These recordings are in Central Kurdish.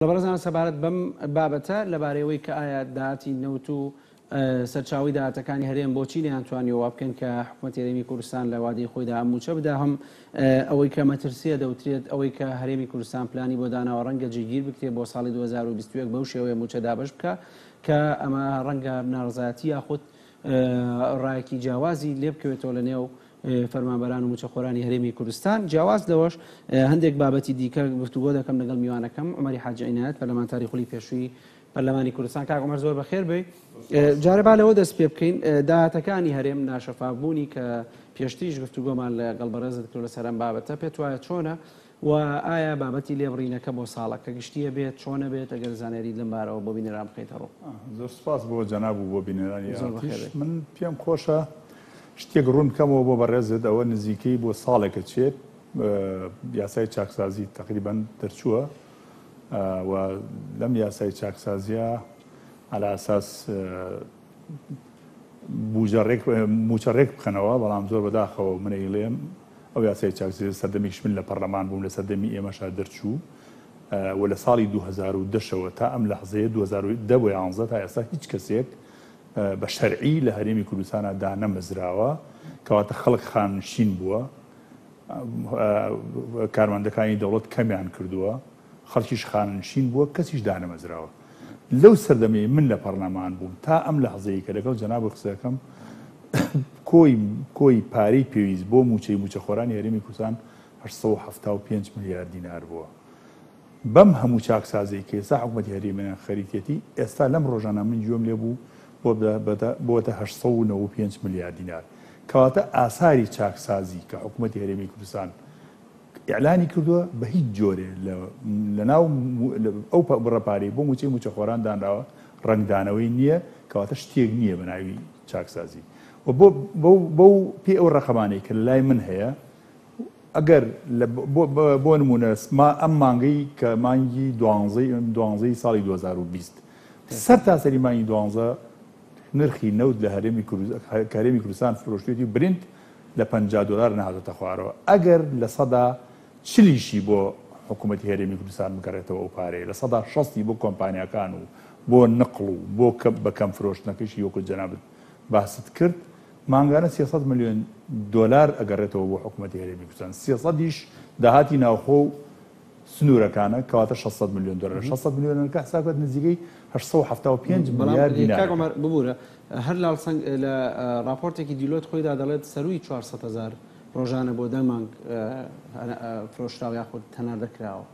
بەڕێزان سەبارەت بەم بابەتە لەبارەی ئەوەی کە ئایا داهاتی نەوت و سەرچاوەی داهاتەکانی هەرێم بۆچی نەیانتوانیوە وا بکەن کە حکومەتی هەرێمی کوردستان لە وادەی خۆیدا ئەم مووچە بدا هەم ئەوەی کە مەترسیە دەوترێت ئەوەی کە هەرێمی کوردستان پلانی بۆ داناوە ڕەنگە جێگیر بکرێت بۆ ساڵی 2021 بەو شێوەیە مووچە دابەش بکە کە ئەمە ڕەنگە ناڕەزایەتی یاخود ڕایەکی جیاوازی لێ بکەوێتەوە لە نێو فەرمانبەران و مووچەخۆرانی هەرێمی کوردستان. جیاواز لەوەش هەندێک بابەتی دیکە گفتوگۆ دەکەم لەگەڵ میوانەکەم عومەری حاجی عینایەت پەرلەمانتاری خولی پێشووی پەرلەمانی کوردستان. کاک عومەر زۆر بەخێر بێی. جارێ با لەوە دەست پێ بکەین داهاتەکانی هەرێم ناشەفافبوونی کە پێشتریش گفتوگۆمان لەگەڵ بەڕێزت کرد لەسەر ئەم بابەتە پێت وایە چۆنە و ئایا بابەتی لێبڕینەکە بۆ ساڵەکە گشتییە بێت چۆنە بێت ئەگەر زانیاریت لەم بارەوە بۆ بینەران بخەیتە ڕوو. زۆر سوپاس بۆ جەناب و بۆ بینەرانی زۆر بەخێر ئارتیش. بێی. من پێم خۆشە شتێک ڕوون بکەمەوە بۆ بەڕێزت، ئەوە نزیکەی بۆ ساڵێکە چێت یاسای چاکسازی تەقریبەن دەرچووە و لەم یاسای چاکسازیە عەلا ئەساس بوجە ڕێک موچە ڕێک بخەنەوە، بەڵام زۆر بەداخەوە من ئەیڵێم ئەو یاسای چاکسازیە سەردەمێکیش من لە پەڕلەمان بووم لە سەردەمی ئێمەشا دەرچوو و لە ساڵی 2010 ەوە تا ئەم لەحزەیە 2010 بۆ 11 تا ئێستا هیچ کەسێک بە شەرعی لە هەرێمی کوردستانا دانەمەزراوە، کەواتە خەڵک خانەنشین بووە، کارمەندەکانی دەوڵەت کەمیان کردووە، خەڵکیش خانەنشین بووە، کەسیش دانەمەزراوە. لەو سەردەمەی من لە پەڕلەمان بووم تا ئەم لەحزەی کە لەگەڵ جەنابت قسە دەکەم، کۆی کۆی پارەی پێویست بۆ مووچەی مووچەخۆرانی هەرێمی کوردستان 875 ملیار دینار بووە. بەم هەموو چاکسازیەی کە ئێستا حکومەتی هەرێمیان خەریکیەتی، ئێستا لەم ڕۆژانە من گوێم لێ بوو بۆتە 895 ملیار دینار. کەواتە ئاساری چاکسازی کە حکومەتی هەرێمی کوردستان ئیعلانی کردووە بە هیچ جۆرێ لە ناو ئەو بڕە پارەی بۆ مووچەی مووچەخۆران دانراوە ڕەنگدانەوەی نییە، کەواتە شتێک نییە بە ناوی چاکسازی. و بۆ پێی ئەو ڕەقەمانەی کە لە لای من هەیە ئەگەر لە بۆ نموونە ئەم مانگەی کە مانگی دوانزەی دوانزەی ساڵی 2020 سەر تاسەری مانگی دوانزە نرخی نەوت لە هەرێمی هەرێمی کوردستان فرۆشتێتی برنت لە 50 دلار نهاتۆتە خوارەوە ئەگەر 40%یشی بۆ حکوومەتی هەرێمی کوردستان بگەڕێتەوە ئەو پارەیە 60%ی بۆ کۆمپانیاکان و بۆ نقڵ و بۆ بە کەم فرۆشتنەکەشی وەکو جەنابت باست کرد مانگانە 300 ملیۆن دۆلار ئەگەڕێتەوە بۆ حکومەتی هەرێمی کوردستان، 300 یش داهاتی ناوخۆ و سنوورەکانە، کەواتە 600 ملیۆن دۆلار، 600 ملیۆنەکە حساب کات نزیکەی 875 ملیار بەڵام دینارە. کاک عومەر ببورە هەر لاڵسەنگ لە ڕاپۆرتێکی دیلۆت خۆیدا دەڵێت سەرووی 400 هەزار ڕۆژانە بۆ 10 مانگ فرۆشراوە یاخود هەناردە کراوە.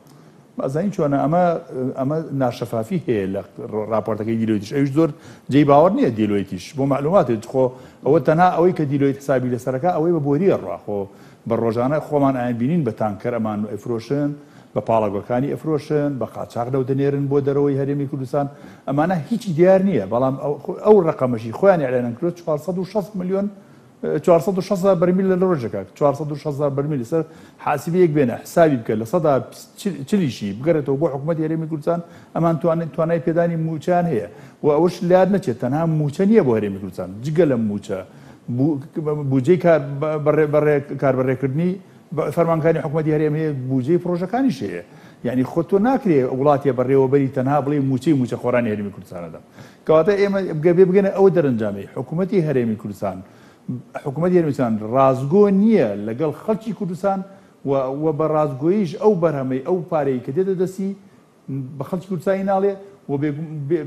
ئەزانی چۆنە ئەمە ئەمە ناشەفافی هەیە لە ڕاپۆرتەکەی دیلۆیتیش ئەویش زۆر جێی باوەڕ نییە دیلۆیتیش بۆ مەعلوماتت خۆ ئەوە تەنها ئەوەی کە دیلۆیت حسابی لەسەرەکە ئەوەی بە بۆریە ڕوا خۆ بە ڕۆژانە خۆمان ئایان بینین بە تانکەر ئەمان ئەفرۆشن بە پاڵەگەکانی ئەفرۆشن بە قاچاخ نەوت دەنێرن بۆ دەرەوەی هەرێمی کوردستان ئەمانە هیچی دیار نییە بەڵام ئەو ڕقەمەشی خۆیان ئیعلانیان کردووە 460 ملیۆن 460 هەزار بەرمیل لە ڕۆژێکا 460 هەزار بەرمیل لەسەر حاسبەیەک بێنە حسابی بکە 40%یشی بگەڕێتەوە بۆ حکوومەتی هەرێمی کوردستان ئەمان توانای پێدانی مووچەیان هەیە و ئەوەش لات نەچێت تەنها مووچە نییە بۆ هەرێمی کوردستان جگە لە مووچە بودجەی کاربەڕێکردنی فەرمانکانی حکوومەتی هەرێم هەیە بودجەی پرۆژەکانیش هەیە یعنی خۆ تۆ ناکرێ وڵاتێ بەڕێوەبەری تەنها بڵێ مووچەی مووچەخۆرانی هەرێمی کوردستانەدا کەواتە ئێمە گەبێ بگەنە ئەو دەرەنجامەی حکوومەتی هەرێمی کوردستان حکوومەتی هەرێمی کوردستان ڕاستگۆ نییە لەگەڵ خەڵکی کوردستان و و بە ڕاستگۆییش ئەو بەرهەمەی ئەو پارەی کە دێتە دەستی بە خەڵکی کوردستانی ناڵێ و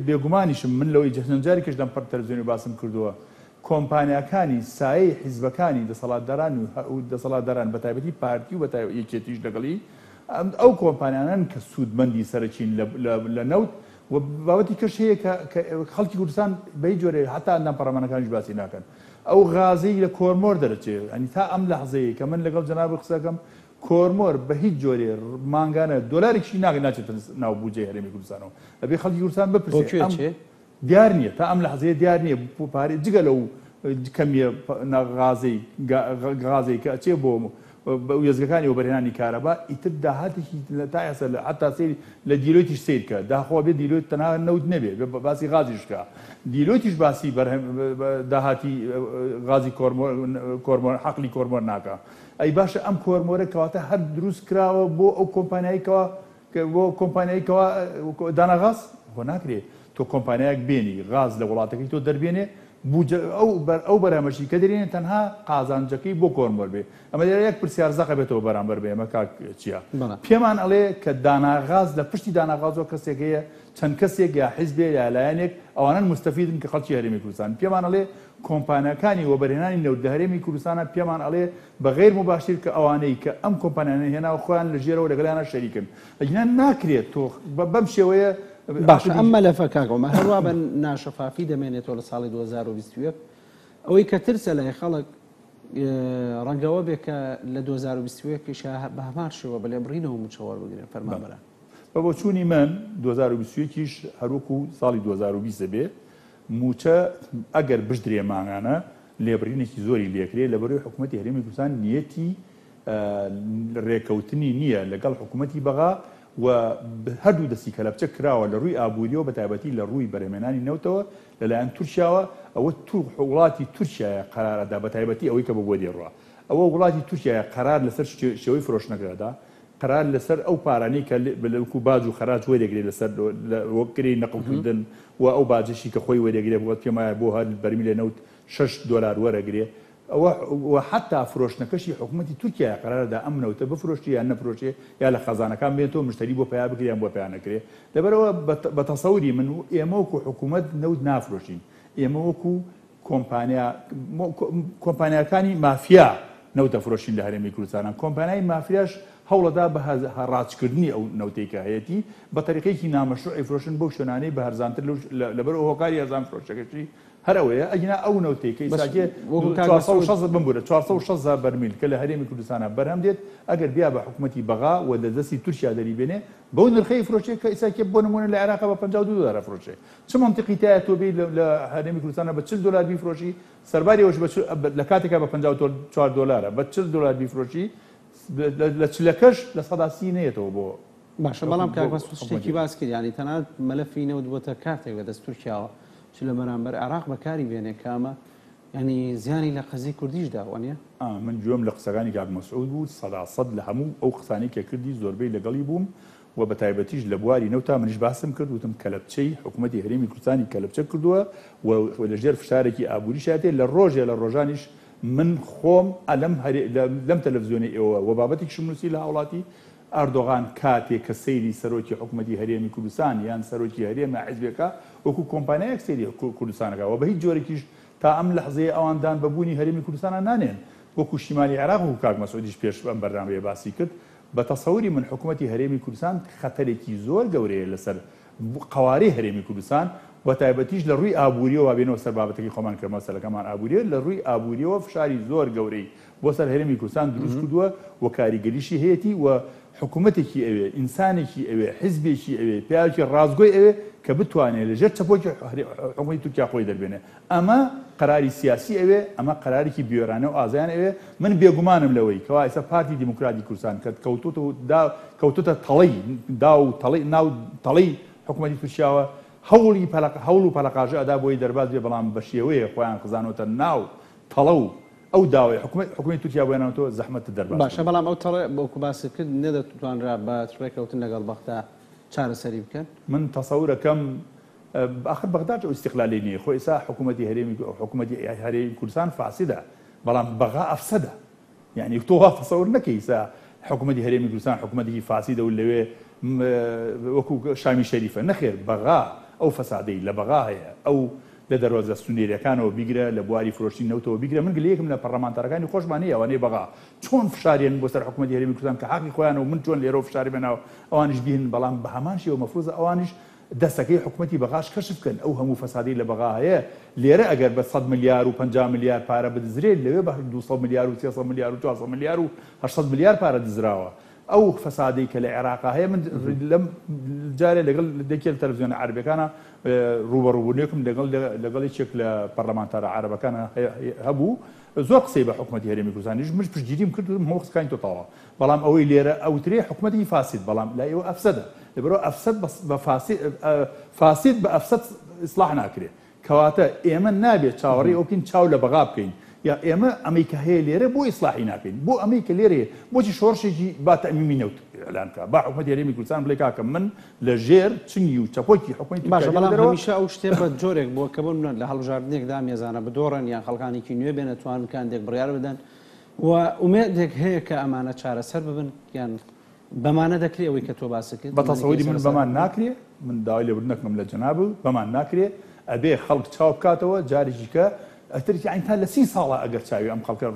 بێگومانیشم من لەوەی چەند جارێکیش لەم تەلەفزیۆنی باسم کردووە کۆمپانیاکانی سایەی حیزبەکانی دەسەڵاتداران و دەسەڵاتداران بە تایبەتی پارتی و بە تایبەتی یەکێتیش لەگەڵی ئەو کۆمپانیانەن کە سوودمەندی سەرەکین لە نەوت و بابەتی کەش هەیە کە خەڵکی کوردستان بە هیچ جۆرێ هەتا ئەندام پەڕلەمانەکانیش باسی ناکەن ئەو غازەی لە کۆرمۆر دەرەچێ ینی تا ئەم لەحزەیە کە من لەگەڵ جەنابی قسەکەم کۆرمۆر بە هیچ جۆرێ مانگانە دۆلارێکی ناگە ناچێتە ناو بودجەی هەرێمی کوردستانەوە ئەبێ خەڵکی کوردستان بپرسێ ئەم دیار نییە تا ئەم لەحزەیە دیار نییە پارەی جگە لەو کەمیە غازەی غازەی کە ئەچێ بۆ وێستگەکانی وەبەرهێنانی کارەبا ئیتر داهاتێکی تا ئێستا لە حتا سەیر لە دیلۆیتیش سەیر کە داخوا بێ دیلۆیت تەنها نەوت نەبێ باسی غازیش بکە دیلۆیتیش باسی بەرهەم داهاتی غازی کۆرمۆر کۆرمۆر حەقلی کۆرمۆر ناکا ئەی باشە ئەم کۆرمۆرە کەواتە هەر دروست کراوە بۆ ئەو کۆمپانیایی کەوا بۆ کۆمپانیای کەوا دانا غاز؟ خۆ ناکرێ تۆ کۆمپانیایەک بێنی غاز لە وڵاتەکەی تۆ دەربێنێ بوجە ئەو بەر ئەو بەرهەمەشی کە دەرێنێ تەنها قازانجەکەی بۆ کۆرمۆر بێ. ئەمە لێرە یەک پرسیار زەقە بێتەوە بەرامبەر بە ئێمە کاک چیا. بەڵێ. پێمان ئەڵێ کە دانا غاز لە پشتی دانا غازەوە کەسێک هەیە چەند کەسێک یا حیزبێ یا لایەنێک ئەوانەن موستەفیدن کە خەڵکی هەرێمی کوردستانن. پێمان ئەڵێ کۆمپانیاکانی وەبەرهێنانی نەوت لە هەرێمی کوردستانە پێمان ئەڵێ بە غەیر موباشیر کە ئەوانەی کە ئەم کۆمپانیانەیان هێناوە خۆیان لە ژێرەوە لەگەڵیانا شەریکن. ئەگینا ناکرێت تۆ بەم شێوەیە باشە ئەم مەلەفە کاک عومەر هەروا بە ناشەفافی دەمێنێتەوە لە ساڵی 2021 ئەوەی کە ترسە لای خەڵک ڕەنگە ئەوە بێ کە لە 2021 یشا بە هەمان شێوە بە لێبڕینەوە مووچە وەربگرن فەرمانبەران. بە بۆچوونی من 2021 یش هەروەکو ساڵی 2020 دەبێ مووچە ئەگەر بشدرێ مانگانە لێبڕینێکی زۆری لێکرێ لەبەرەوەی حکوومەتی هەرێمی کوردستان نیەتی رێکەوتنی نییە لەگەڵ حکوومەتی بەغا و هەردوو دەستی کەلەپچە کراوە لە رووی ئابووریەوە بە تایبەتی لە رووی بەرهەمێنانی نەوتەوە لەلایەن تورکیاوە ئەوە وڵاتی تورکیایە قەرار ئەدا بە تایبەتی ئەوەی کە بە بۆ دێڕوا ئەوە وڵاتی تورکیایە قەرار لەسەر شێوەی فرۆشتنەکە ئەدا قەرار لەسەر ئەو پارانەی کە وەکو باج و خەراج وەرێگرێ لەسەر وەک کرێی نەقڵکردن و ئەو باجەشی کە خۆی وەرێگرێ بۆ پێم وایە بۆ هەر بەرمیلێ نەوت 6 دۆلار وەرەگرێ ئەوە و حەتا فرۆشتنەکەشی حکومەتی تورکیایە قەرارە دا ئەم نەوتە بفرۆشرێ یان نەفرۆشرێ یا لە خەزانەکان بێنێتەوە مشتەری بۆ پەیا بکرێ یان بۆ پەیا نەکرێ لەبەرئەوە بە تەسەوری من و ئێمە وەکو حکومەت نەوت نافرۆشین ئێمە وەکو کۆمپانیا کۆمپانیاکانی مافیا نەوت دەفرۆشین لە هەرێمی کوردستانە کۆمپانیای مافیاش هەوڵەدا بە هەڕاجکردنی ئەو نەوتەی کە هەیەتی بە تەریقەیەکی نامەشروع ئەیفرۆشن بەو شوێنانەی بە هەرزانتر لەبەر هۆکاری هەرزان فرۆشەکەشی هەر ئەوەیە ئەگینا ئەو نەوتەی کە بەس ئیساکێ وەکو کاک مەسعود 460 بمبورە 460 هەزار بەرمیل کە لە هەرێمی کوردستانا بەرهەم دێت ئەگەر بیا بە حکومەتی بەغا و لە دەستی تورکیا دەری بێنێ بەو نرخەی ئەیفرۆشێ کە ئیساکێ بۆ نمونە لە عێراقا بە 52 دۆلار ئەفرۆشێ چ مەنتیقی تایە تۆ بێی لە هەرێمی کوردستانا بە 40 دۆلار بیفرۆشی سەرباری ئەوەش بە لە کاتێکا بە 54 دۆلارە بە 40 دۆلار بیفرۆشی لە چلەکەش 30% نەیەتەوە بۆ باشە بەڵام کاک مەسعود حکومەتی شتێکی باس کرد یانی تەنانەت مەلەفی نەوت بۆتە کارتێک بەدەست تورکیاوە چ لە بەرامبەر عێراق بەکاری بێنێ کە ئەمە یانی زیانی لە قەزی کوردیش دا وەنیە؟ من گوێم لە قسەکانی کاک مەسعود بوو سەدا سەد لە هەموو ئەو قسانەی کە کردی زۆربەی لەگەڵی بووم و بە تایبەتیش لە بواری نەوتا منیش باسم کرد وتم کەلەپچەی حکومەتی هەرێمی کوردستانی کەلەپچە کردووە و لە ژێر فشارێکی ئابووریشا تێ لە ڕۆژێ لە ڕۆژانیش من خۆم لەم لەم تەلەفزیۆنەی ئێوە و بابەتێکیشم نووسی لە هاوڵاتی ئەردۆغان کاتێ کە سەیری سەرۆکی حکومەتی هەرێمی کوردستان یان سەرۆکی هەرێم یا حیزبێکە وەکو کۆمپانیایەک سەیری کوردستان ئەکا و بە هیچ جۆرێکیش تا ئەم لەحزەیە ئەوان دان بە بوونی هەرێمی کوردستانا نانێن وەکو شیمالی عێراق وەکو کاک مەسعودیش پێش ئەم بەرنامەیە باسی کرد بە تەسەوری من حکومەتی هەرێمی کوردستان خەتەرێکی زۆر گەورەیە لەسەر قەوارەی هەرێمی کوردستان بە تایبەتیش لە ڕووی ئابووریەوە بێنەوە سەر بابەتەکەی خۆمان کە مەسەلەکەمان ئابووریە لە ڕووی ئابووریەوە فشاری زۆر گەورەی بۆ سەر هەرێمی کوردستان دروست کردووە و کاریگەریشی هەیەتی و حکوومەتێکی ئەوێ، ئینسانێکی ئەوێ، حیزبێکی ئەوێ، پیاوێکی ڕاستگۆی ئەوێ کە بتوانێ لە ژێر چەپۆکی حکوومەتی تورکیا خۆی دەربێنێ. ئەمە قەراری سیاسی ئەوێ، ئەمە قەرارێکی بوێرانە و ئازایانە ئەوێ. من بێگومانم لەوەی کەوا ئێستا پارتی دیموکراتی کوردستان کە کەوتۆتە دا کەوتۆتە تەڵەی داو و تەڵەی ناو تەڵەی حکوومەتی تورکیاوە هەوڵی پەلە هەوڵ و پەلەقاژە ئەدا بۆی دەرباز بێ بەڵام بە شێوەیە خۆیان خزانۆتە ناو تەڵە و ئەو داوەی حکومەت حکومەتی تورکیا بۆیان ناوتەوە زەحمەتە دەرباز باشە ببن. بەڵام ئەو تەڵە وەکو باست کرد نەدەتوانرا بە ڕێکەوتن لەگەڵ بەغدا چارەسەری بکەن؟ من تەسەور ئەکەم ئاخر بەغداش ئەو ئیستیقلالەی نییە خۆ ئێستا حکومەتی هەرێمی حکومەتی هەرێمی کوردستان فاسدە بەڵام بەغا ئەفسەدە یانی تۆ وا تەسەور نەکەی ئیستا حکومەتی هەرێمی کوردستان حکومەتێکی فاسیدە و لەوێ وەکو شامی شەریفە نەخێر بەغا ئەو فەسادەی لە بەغا هەیە ئەو لە دەروازە سونێریەکانەوە بیگرە لە بواری فرۆشتنی نەوتەوە بیگرە من گلەیەکم لە پەڕلەمانتارەکانی خۆشمان هەیە ئەوانەی بەغا چۆن فشاریان بۆ سەر حکومەتی هەرێمی کوردستان کە حەقی خۆیانە و من چۆن لێرەوە فشارم هێناوە ئەوانیش بیهێنن بەڵام بە هەمان شێوە مەفروزە ئەوانیش دەستەکەی حکومەتی بەغاش کەشف بکەن ئەو هەموو فەسادەی لە بەغا هەیە لێرە ئەگەر بە سەد ملیار و 50 ملیار پارە بدزرێ لەوێ بە 200 ملیار و 300 ملیار و 400 ملیار و 800 ملیار پارە دزراوە ئەو فەسادەی کە لە عێراقا هەیە من لەم جارێ لەگەڵ یەکێ لە تەلەفزیۆنە عەرەبیەکانە ڕووبەڕووبوونێکم لەگەڵ لەگەڵ یەکێک لە پەرلەمانتارە عەرەبەکانە هەبوو زۆر قسەی بە حکومەتی هەرێمی کوردستانیش منش پشتگیریم کرد وتم هەموو قسەکانی تۆ تەواوە بەڵام ئەوەی لێرە ئەوترێ حکومەتێکی فاسد بەڵام لای ئێوە ئەفسەدە لەبەرئەوە ئەفسەد بە فاسد فاسد بە ئەفسەد ئیسلاح ناکرێ کەواتە ئێمە نابێت چاوەڕێی ئەوە بکەین چاو لە بەغا بکەین یا ئێمە ئەمەی کە هەیە لێرە بۆ ئیسلاحی ناکەین؟ بۆ ئەمەی کە لێرە هەیە بۆچی شۆڕشێکی با تەئمیمی نەوت ئیعلان بکا؟ با حکومەتی هەرێمی کوردستان بڵێ کاکە من لە ژێر چنگی و چەپۆکی حکومەتی باشە تورکیا دێمە بەڵام دەرەوە. هەمیشە ئەو شتێ بە جۆرێک بووە کە بۆ نمونە لە هەڵبژاردنێکدا مێزانە بدۆڕێن یان خەڵکانێکی نوێ بێنە توان کاندێک بڕیار بدەن و ئومێدێک هەیە کە ئەمانە چارەسەر ببن یان بەمانە دەکرێ ئەوەی کە تۆ باست کرد بە ئەمانەی کە تەسەوری ئێستا من لەسەر بەمان ناکرێ، من داوای لێبوردن ئەکەم لە جەنابت، بەمان ناکرێ، ئەبێ خەڵک چاو بکاتەوە جارێکی کە ئەتر یەعنی تا لە سی ساڵا ئەگەر چاوی ئەم خەڵکە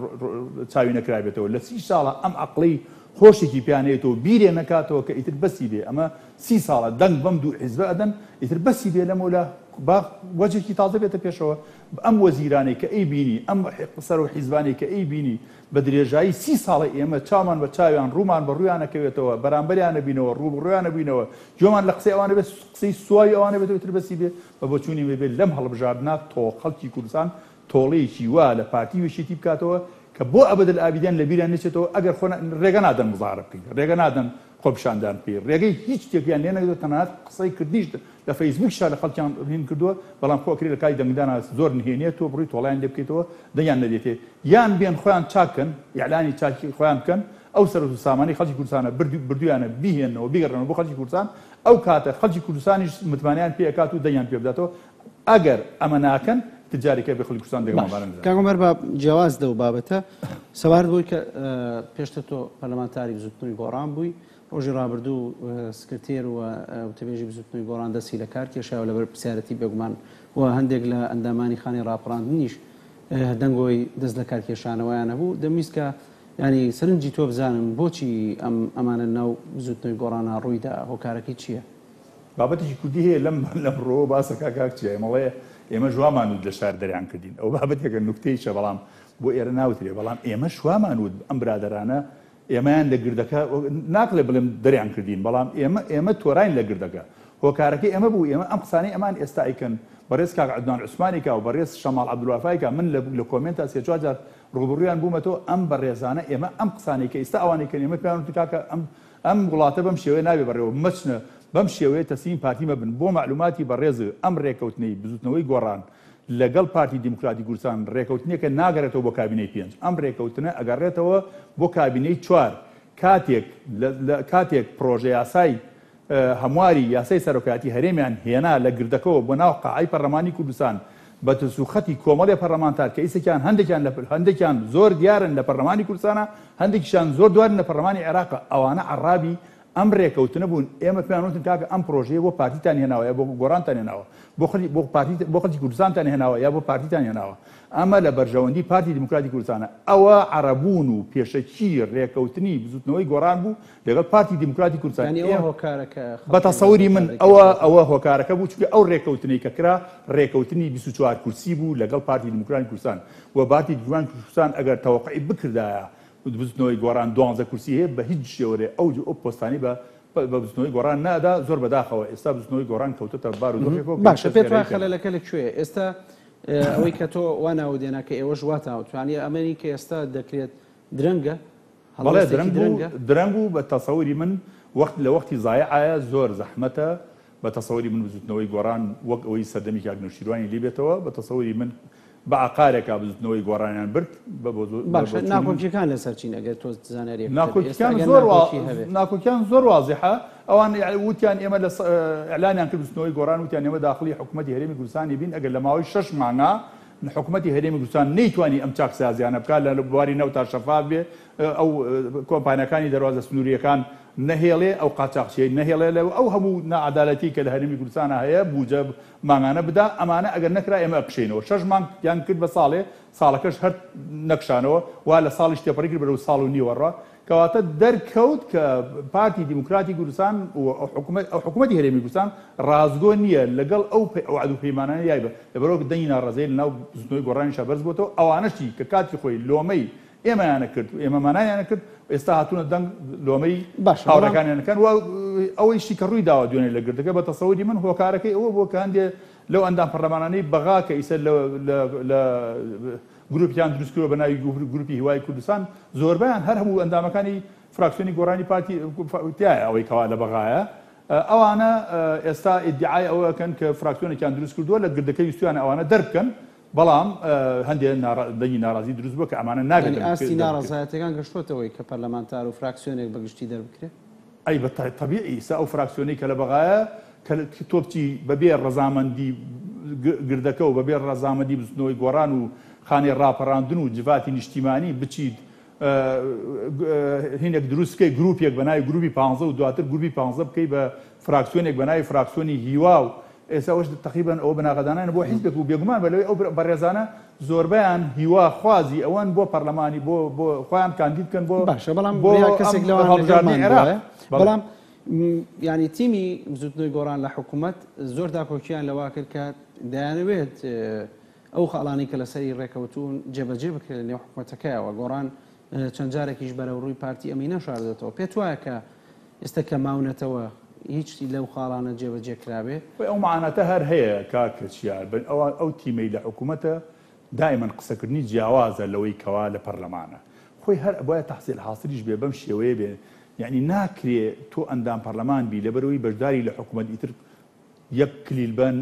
چاوی نەکرابێتەوە لە سی ساڵا ئەم عەقڵی هۆشێکی پیا نەیەتەوە بیرێ نەکاتەوە کە ئیتر بەسی بێ ئەمە سی ساڵە دەنگ بەم دوو حیزبە ئەدەن ئیتر بەسی بێ لەمەولا با وەجێکی تازە بێتە پێشەوە ئەم وەزیرانەی کە ئەیبینی ئەم سەرۆک حیزبانەی کە ئەیبینی بە درێژایی سی ساڵە ئێمە چاومان بە چاویان ڕوومان بە ڕوویان ئەکەوێتەوە بەرامبەریان ئەبینەوە ڕووبەڕوویان ئەبینەوە گوێمان لە قسەی ئەوان ئەبێت قسەی سواوی ئەوان ئەبێتەوە ئیتر بەسی بێ بە بۆچوونی من بێت لەم هەڵبژاردنە تۆ خەڵکی کوردستان تۆڵەیەکی وا لە پارتی و یەکێتی بکاتەوە کە بۆ ئەبەدەلئابیدیان لە بیریان نەچێتەوە ئەگەر خۆ ڕێگە نادەن مزاهەرە بکەین ڕێگە نادەن خۆپیشاندان بکەی ڕێگەی هیچ شتێکیان لێ نەگرتووە تەنانەت قسەی کردنیش لە فەیسبووکیشا لە خەڵکیان هین کردووە بەڵام خۆ ئەکرێ لە کاتی دەنگدانا زۆر نهێنیە تۆ بڕۆی تۆڵەیان لێ بکەیتەوە دەنگیان نەدەیتێ یان بێن خۆیان چاک کەن ئیعلانی چاکی خۆیان بکەن ئەو سەروەت و سامانەی خەڵکی کوردستانە بردویانە بیهێننەوە بیگەڕێنەوە بۆ خەڵکی کوردستان ئەو کاتە خەڵکی کوردستانیش متمانەیان پێ ئەکات و دەنگیان پێ بداتەوە ئەگەر ئەمە ناکەن ئیتر جارێکە بێ خەڵکی کوردستان باش دەنگمان نەدەن. کاک عومەر با جیاواز لەو بابەتە سەبارەت بەوەی کە پێشتر تۆ پەرلەمانتاری بزوتنەوەی گۆڕان بووی ڕۆژی ڕابردوو سکرتێر و وتەبێژی بزوتنەوەی گۆڕان دەستی لە کار کێشایەوە لەبەر پرسیارەتی بێگومان و هەندێک لە ئەندامانی خانەی ڕاپەڕاندنیش دەنگۆی دەست لە کار کێشانەوەیان هەبوو دەمویست کە یانی سەرنجی تۆ بزانم بۆچی ئەم ئەمانە ناو بزوتنەوەی گۆڕانا ڕوویدا هۆکارەکەی چییە؟ بابەتێکی کوردی هەیە لەم لەم ڕووەوە باسە کا کاک چیا ئێمە ئەڵێ ئێمەش وامان وت لە شار دەریان کردین ئەو بابەتێکە نوکتەیشە بەڵام بۆ ئێرە ناوترێ بەڵام ئێمەش وامان وت ئەم برادەرانە ئێمەیان لە گردەکە ناکڵێ بڵێم دەریان کردین بەڵام ئێمە ئێمە تۆراین لە گردەکە هۆکارەکەی ئەمە بوو ئێمە ئەم قسانەی ئەمان ئێستا ئەیکەن بەڕێز کاک عەدنان عوسمانی کا و بەڕێز شەماڵ عەبدولوەفای کا من لە لە کۆمێنتا سێ چوار جار ڕووبەڕوویان بوومەتەوە ئەم بەڕێزانە ئێمە ئەم قسانەی کە ئیستا ئەوانەی کەن ئێمە پێیان وتین کاکە ئەم ئەم وڵاتە بەم شێوەیە نابێ بەڕێوە مەچنە بەم شێوەیە تەسلیمی پارتی مەبن بۆ مەعلوماتی بەڕێز ئەم ڕێکەوتنەی بزوتنەوەی گۆڕان لەگەڵ پارتی دیموکراتی کوردستان ڕێکەوتنێکە ناگەڕێتەوە بۆ کابینەی پێنج ئەم ڕێکەوتنە ئەگەڕێتەوە بۆ کابینەی چوار کاتێک لە کاتێک پڕۆژە یاسای هەمواری یاسای سەرۆکایەتی هەرێمیان هێنا لە گردەکەوە بۆ ناو قاعەی پەڕلەمانی کوردستان بە دەستوخەتی کۆمەڵێ پەڕلەمانتار کە ئیسەکیان هەندێکیان لە هەندێکیان زۆر دیارن لە پەڕلەمانی کوردستانە هەندێکیشان زۆر دوارن لە پەڕلەمانی عێراقە ئەوانە عەڕابی ئەم رێکەوتنە بوون ئێمە پێیان وتن کاکە ئەم پرۆژەیە بۆ پارتیتان هێناوە یا بۆ گۆڕانتان هێناوە بۆ خەڵکی بۆ پارتی بۆ خەڵکی کوردستانتان هێناوە یا بۆ پارتیتان هێناوە ئەمە لە بەرژەوەندی پارتی دیموکراتی کوردستانە ئەوە عەڕەبوون و پێشەکی رێکەوتنی بزوتنەوەی گۆڕان بوو لەگەڵ پارتی دیموکراتی کوردستان یانی ئەوە هۆکارە کە بە خەڵکیان تەسەوری من دەست ئەوە لەکار ئەوە هۆکارەکە بوو چونکە ئەو رێکەوتنەی کە کرا رێکەوتنی 24 کورسی بوو لەگەڵ پارتی دیموکراتی کوردستان و پارتی دیموکراتی کوردستان ئەگەر تەوەقعی بکردایە بزوتنەوەی گۆڕان دوانزە کورسی هەیە بە هیچ شێوەێ ئەو ئەو پۆستانەی بە بە بزوتنەوەی گۆڕان نادا زۆر بەداخەوە ئێستا بزوتنەوەی گۆڕان کەوتۆتە بار و دۆخێکەوە کە هیچ باشە کەس پێت وایە گەرەی پێ ناکات. خەلەلەکە لە کوێیە ئێستا ئەوەی کە تۆ وا ناوت هێنا کە ئێوەش واتان وتوانی ئەمەی کە ئێستا دەکرێت درەنگە بەڵێ هەڵوێستێکی درەنگ بوو درەنگە؟ درەنگ بوو بە تەسەوری من وەخت لە وەختی زایعایە زۆر زەحمەتە بە تەسەوری من بزوتنەوەی گۆڕان وەک ئەوەی سەردەمی کاک نەوشیروانی لی بێتەوە بە تەسەوری من بە عەقارێکا بزوتنەوەی گۆڕانیان برد بە باشە بۆچوونی من ناکۆکیەکان لەسەر چین ئەگەر تۆ زانیاریەکت هەبێ ئێستا ناکۆکیەکان ئەگەر زۆر ناکۆکی هەبێ؟ ناکۆکیان زۆر وازحە ئەوان وتیان ئێمە لە ئیعلانیان کرد بزوتنەوەی گۆڕان وتیان ئێمە داخڵی حکومەتی هەرێمی کوردستانی بین ئەگەر لە ماوەی شەش مانگا حکومەتی هەرێمی کوردستان نەیتوانی ئەم چاکسازیانە بکات لە بواری نەوتا شەفاف بێ ئەو کۆمپانیاکانی دەروازە سنوورییەکان نەهێڵێ، ئەو قاچاخچییەی نەهێڵێ لە ئەو هەموو ناعەدالەتیەی کە لە هەرێمی کوردستانا هەیە بوجە مانگانە بدا، ئەمانە ئەگەر نەکرا ئێمە ئەکشێینەوە. شەش مانگ یان کرد بە ساڵێ، ساڵەکەش هەر نەکشانەوە، وا لە ساڵیش تێپەڕی کرد بەرەو ساڵ و نیوە ڕا. کەواتە دەرکەوت کە پارتی دیموکراتی کوردستان و ئەو حکومەتی هەرێمی کوردستان ڕاستگۆ نییە لەگەڵ ئەو وەعد و پەیمانانەی یای بە لەبەرئەوە دەنگی ناڕەزایی لەناو بزوتنەوەی گۆڕانیشا بەرز بۆتەوە، ئەوانەشی کە کاتی خۆی لۆمەی ئێمەیانە کرد و ئێمەمانایانە کرد و ئێستا هاتوونە دەنگ لۆمەی باشە بەڵام هاوڕێکانیان ئەکەن و ئەوەیشی کە ڕووی داوە دوێنێ لە گردەکە بە تەسەوری من هۆکارەکەی ئەوە بووە کە هەندێ لەو ئەندام پەرلەمانانەی بەغا کە ئیسە لە لە لە گروپیان دروست کردوە بە ناوی گروپی هیوای کوردستان زۆربەیان هەر هەموو ئەندامەکانی فراکسیۆنی گۆڕانی پارتی تیایە ئەوەی کەوا لە بەغایە ئەوانە ئێستا ئیدعای ئەوە ئەکەن کە فراکسیۆنێکیان دروست کردووە لە گردەکە ویستویانە ئەوانە دەربکەن. بەڵام هەندێ دەنگی ناڕازی دروست بووە کە ئەمانە نابێت یانی ئاستی ناڕەزایەتیەکان گەشتۆتەوەی کە پەرلەمانتار و فراکسیۆنێک بە گشتی دەربکرێ؟ ئەی بە تەبیعی ئیستا ئەو فراکسیۆنەی کە لە بەغایە کە تۆ بچی بە بێ ڕەزامەندی گردەکە و بە بێ ڕەزامەندی بزوتنەوەی گۆڕان و خانەی ڕاپەڕاندن و جڤاتی نیشتیمانی بچیت هینێک دروست بکەی گروپێک بە ناوی گروپی پانزە و دواتر گروپی پانزە بکەی بە فراکسیۆنێک بە ناوی فراکسیۆنی هیوا و ئێستا ئەوەش تەقریبەن ئەوە بناغەدانانە بۆ حیزبێک و بێگومان بە لەوەی ئەو بەڕێزانە زۆربەیان هیوا خوازی ئەوەن بۆ پەرلەمانی بۆ بۆ خۆیان کاندید بکەن بۆ باشە بەڵام بۆ کەسێک لەوان هەڵبژاردنی لەگەڵمان عێراق. بوایە بەڵێ. بەڵام یانی تیمی بزوتنەوەی گۆڕان لە حکوومەت زۆر داکۆکیان لەوە کرد کە دەیانەوێت ئەو خاڵانەی کە لەسەری ڕێکەوتوون جێبەجێ بکرێت لە نێو حکومەتەکەیەوە. گۆڕان چەند جارێکیش بەرەوڕووی پارتی ئەمەی نەشاردۆتەوە. پێت وایە کە ئێستا کە ماونەتەوە هیچ لەو خاڵانە جێبەجێ کرابێ؟ خۆی ئەو معاناتە هەر هەیە کاک چیار، ئەو تیمەی لە حکومەتە دائیمەن قسەکردنی جیاوازە لەوەی کەوا لە پەرلەمانە. خۆی هەر ئەبوایە تەحسیل حاسلیش بێ بەم شێوەیە بێ، یەعنی ناکرێ تۆ ئەندام پەرلەمان بی لەبەرئەوەی بەشداری لە حکومەت ئیتر یەک کلیل بەن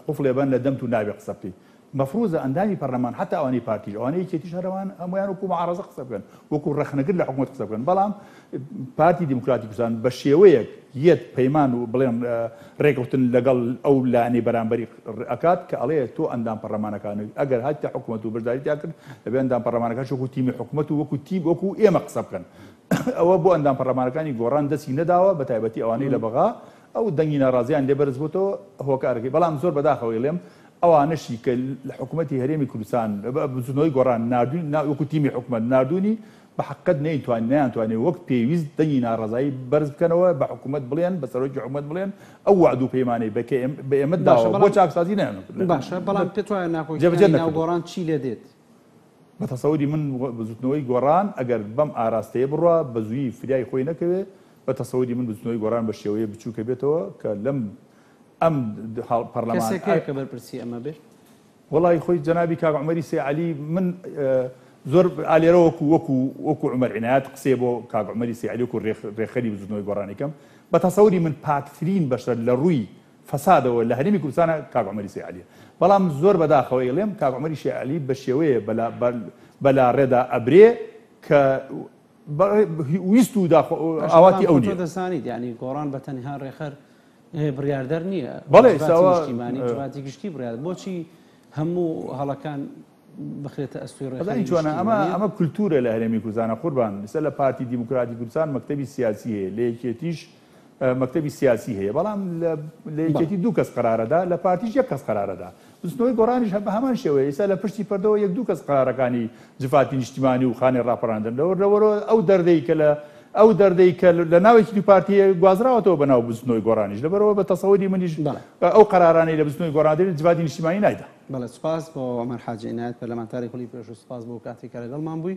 قفڵێ بەن لە دەمت و نابێ قسە بکەی مەفروزە ئەندامی پەرلەمان حەتا ئەوانەی پارتیش ئەوانەی یەکێتیش هەر ئەوان هەموویان وەکو معارەزە قسە بکەن وەکو ڕەخنەگر لە حکومەت قسە بکەن بەڵام پارتی دیموکراتی کوردستان بە شێوەیەک یەت پەیمان و بڵێن ڕێکەوتن لەگەڵ ئەو لایەنەی بەرامبەری ئەکات کە ئەڵێ تۆ ئەندام پەرلەمانەکان ئەگەر هاتیتە حکومەت و بەشداری تیا کرد دەبێ ئەندام پەرلەمانەکانش وەکو تیمی حکومەت و وەکو تیم وەکو ئێمە قسە بکەن ئەوە بۆ ئەندام پەرلەمانەکانی گۆڕان دەستی نەداوە بە تایبەتی ئەوانەی لە بەغا ئەو دەنگی ناڕازیان لێ بەرز بۆتەوە هۆکارەکەی بەڵام زۆر بەداخەوە ئەیڵێم ئەوانەشی کە لە حکومەتی هەرێمی کوردستان بزوتنەوەی گۆڕان ناردوون وەکو تیمی حکومەت ناردوونی بە حەقیقەت نەیتوانی نەیانتوانی وەک پێویست دەنگی ناڕەزایی بەرز بکەنەوە بە حکومەت بڵێن بە سەرۆکی حکومەت بڵێن ئەو وەعد و پەیمانەی بە بە ئێمەت باشە داوە بۆ بەڵام چاکسازی نەیان باشە بەڵام پێت وایە جێبەجێ ناکۆکیەکانی ناو نەکردووە. گۆڕان چی لێ دێت؟ بە تەسەوری من بزوتنەوەی گۆڕان ئەگەر بەم ئاراستەیە بڕوا بە زوویی فریای خۆی نەکەوێ بە تەسەوری من بزوتنەوەی گۆڕان بە شێوەیە بچووکە بێتەوە کە لەم ئەم پەرلەمان کەسێک هەیە کە بەرپرسی ئەمە بێ؟ وەڵی خۆی جەنابی کاک عومەری سەی عەلی من زۆر ئالێرە وەکو وەکو وەکو عومەر عینایەت قسەیە بۆ کاک عومەری سەی عەلی وەکو ڕێکخەری بزوتنەوەی گۆڕانی کەم بە تەسەوری من پاکترین بەشەر لە ڕووی فەسادەوە لە هەرێمی کوردستانە کاک عومەری سەی عەلیە بەڵام زۆر بەداخەوە ئەیڵێم کاک عومەری شێ عەلی بە شێوەیە بەلاڕێدا ئەبرێ کە ویست و ئاواتی ئەو نیە. دەزانیت یعنی گۆڕان بە تەنها ڕێخەر بڕیاردەر نییە بەڵێ نیشتیمانی جڤاتی گشتی بڕیار بۆچی هەموو هەڵەکان بخرێتە ئەستۆی ڕێخەری چۆنە ئەمە ئەمە کولتورە لە هەرێمی کوردستانە قوربان ئێستا لە پارتی دیموکراتی کوردستان مەکتەبی سیاسی هەیە لە یەکێتیش مەکتەبی سیاسی هەیە بەڵام لە یەکێتی دوو کەس قەرارەدا لە پارتیش یەک کەس قەرارەدا بزوتنەوەی گۆڕانیش هەر بە هەمان شێوەیە ئێستا لە پشتی پەردەوە یەک دوو کەس قەرارەکانی جفاتی نیشتیمانی و خانەی ڕاپەڕاندن لەوەر لەوەرەوە ئەو دەردەی کە لە ئەو دەردەی کە لە ناو یەکێتی و پارتی گوازراوەتەوە بە ناو بزوتنەوەی گۆڕانیش لەبەرەوە بە تەسەوری منیش ئەو قەرارانەی لە بزوتنەوەی گۆڕان دێن جفاتی نیشتیمانی نایدا. بەڵێ سوپاس بۆ عومەر حاجی عینایەت پەرلەمانتاری خولی پێشوو سوپاس بۆ کاتێک کە لەگەڵمان بووی.